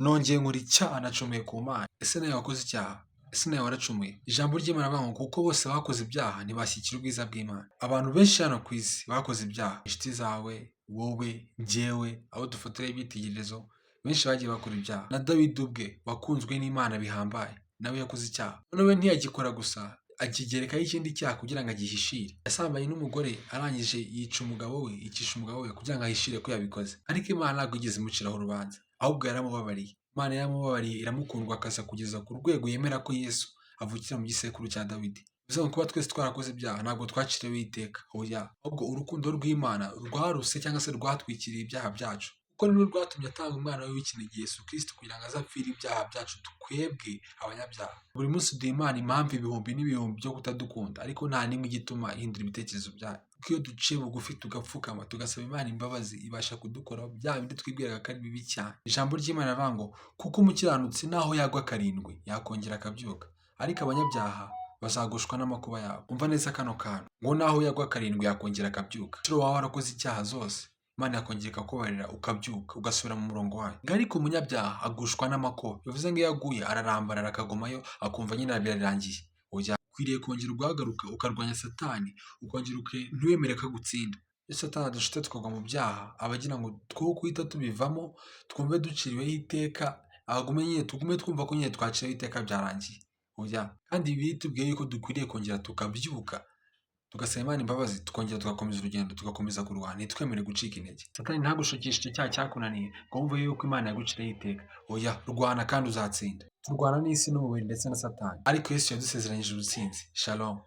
Nongeye nkora icyaha, nacumuye ku Mana. Ese nawe wakoze icyaha? Ese nawe waracumuye? Ijambo ry'Imana rivuga ngo kuko bose bakoze ibyaha ntibashyikira ubwiza bw'Imana. Abantu benshi hano ku isi bakoze ibyaha. Inshuti zawe, wowe, njyewe, abo dufatiraho ibyitegererezo, benshi bagiye bakora ibyaha. Na Dawidi ubwe wakunzwe n'Imana bihambaye, nawe yakoze icyaha. Noneho we ntiyagikora gusa, akigerekaho ikindi cyaha kugira ngo agihishire. Yasambanye n'umugore, arangije yica umugabo we, yicisha umugabo we kugira ngo ahishire ko yabikoze. Ariko Imana ntabwo yigeze imuciraho urubanza, ahubwo yaramubabariye. Imana yaramubabariye, iramukundwa akaza kugeza ku rwego yemera ko Yesu avukira mu gisekuru cya Dawidi. Bivuze ngo kuba twese twarakoze ibyaha ntabwo twaciriweho iteka, oya, ahubwo urukundo rw'Imana rwaruse cyangwa se rwatwikiriye ibyaha byacu. Kuko nirwo rwatumye atanga umwana we w'ikinege Yesu Kristo kugira ngo aze apfire ibyaha byacu twebwe abanyabyaha. Buri munsi duha Imana impamvu ibihumbi n'ibihumbi byo kutadukunda, ariko nta n'imwe ijya ituma ihindura ibitekerezo byayo. Kuko iyo duciye bugufi tugapfukama tugasaba Imana imbabazi, ibasha kudukoraho bya bindi twibwiraga ko ari bibi cyane. Ijambo ry'Imana rivuga ngo kuko umukiranutsi naho yagwa karindwi yakongera akabyuka, ariko abanyabyaha bazagushwa n'amakuba yabo. Umva neza kano kantu, ngo naho yagwa karindwi yakongera akabyuka. Inshuro waba warakoze icyaha zose, Imana yakongera ikakubabarira, ukabyuka ugasubira mu murongo wayo. Ngo ariko umunyabyaha agushwa n'amakuba, bivuze ngo iyo aguye ararambarara akagumayo, akumva nyine birarangiye. Oya, ukwiriye kongera ugahaguruka ukarwanya Satani, ukongera ntiwemere ko agutsinda. Iyo Satani adushutse tukagwa mu byaha, aba agira ngo two guhita tubivamo, twumve duciriweho iteka, agume nyine tugume twumva ko nyine twaciriweho iteka byarangiye. Oya, kandi Bibiliya itubwiye yuko dukwiriye kongera tukabyuka, tugasaba Imana imbabazi, tukongera tugakomeza urugendo, tugakomeza kurwana, ntitwemere gucika intege. Satani ntagushukishe icyo cyaha cyakunaniye ngo wumve yuko Imana yaguciriyeho iteka. Oya, rwana kandi uzatsinda. Turwana n'isi n'umubiri ndetse na Satani, ariko Yesu yadusezeranyije ubutsinzi. Shalom.